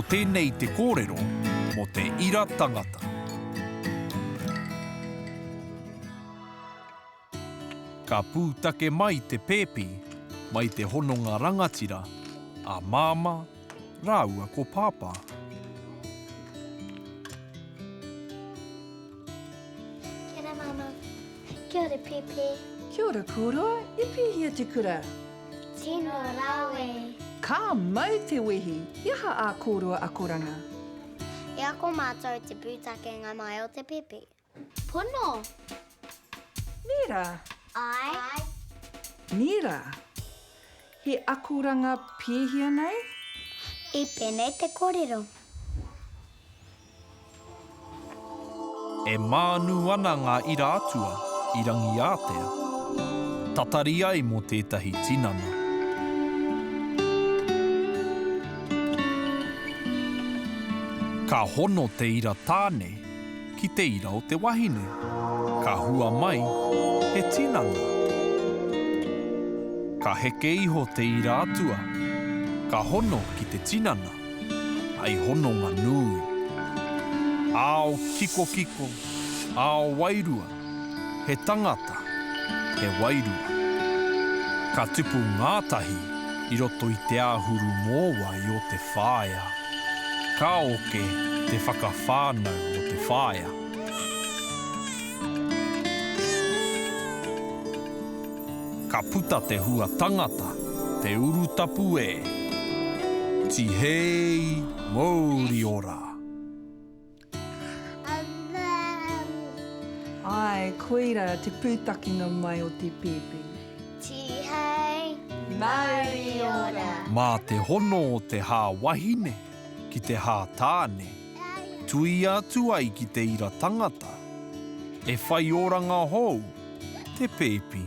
Ko tēnei te kōrero mō te ira tangata. Ka pūtake mai te pēpi mai te hononga rangatira a Māmā rāua ko Pāpā. Kia ora Māmā. Kia ora Pēpē. Kia ora kōrua, i pēhea te kura? Tino rawe! Ka mau te wehi! I aha ā kōrua akoranga? I ako mātou te pūtakenga mai o te pēpi. Pono! Nē rā? Āe. Nē rā? He akoranga pēhea nei? I pēnei te kōrero. E mānu ana ngā ira atua i Rangiātea, tatari ai mō tētahi tinana. Ka hono te ira tāne ki te ira o te wahine, ka hua mai he tinana. Ka heke iho te ira atua, ka hono ki te tinana, hei hononga nui. Ao kikokiko, ao wairua, he tangata, he wairua. Ka tupu ngātahi i roto i te āhuru mōwai o te whaea. Ka oke te whakawhānau o te whaea. Ka puta te hua tangata, te urutapu e. Tihei mouri ora! Āe, koira te pūtakenga mai o te pēpi. Tihei mauri ora! Mā te hono o te hā wahine ki te hā tāne, tuia atu ai ki te ira tangata, e whai oranga hou te pēpi.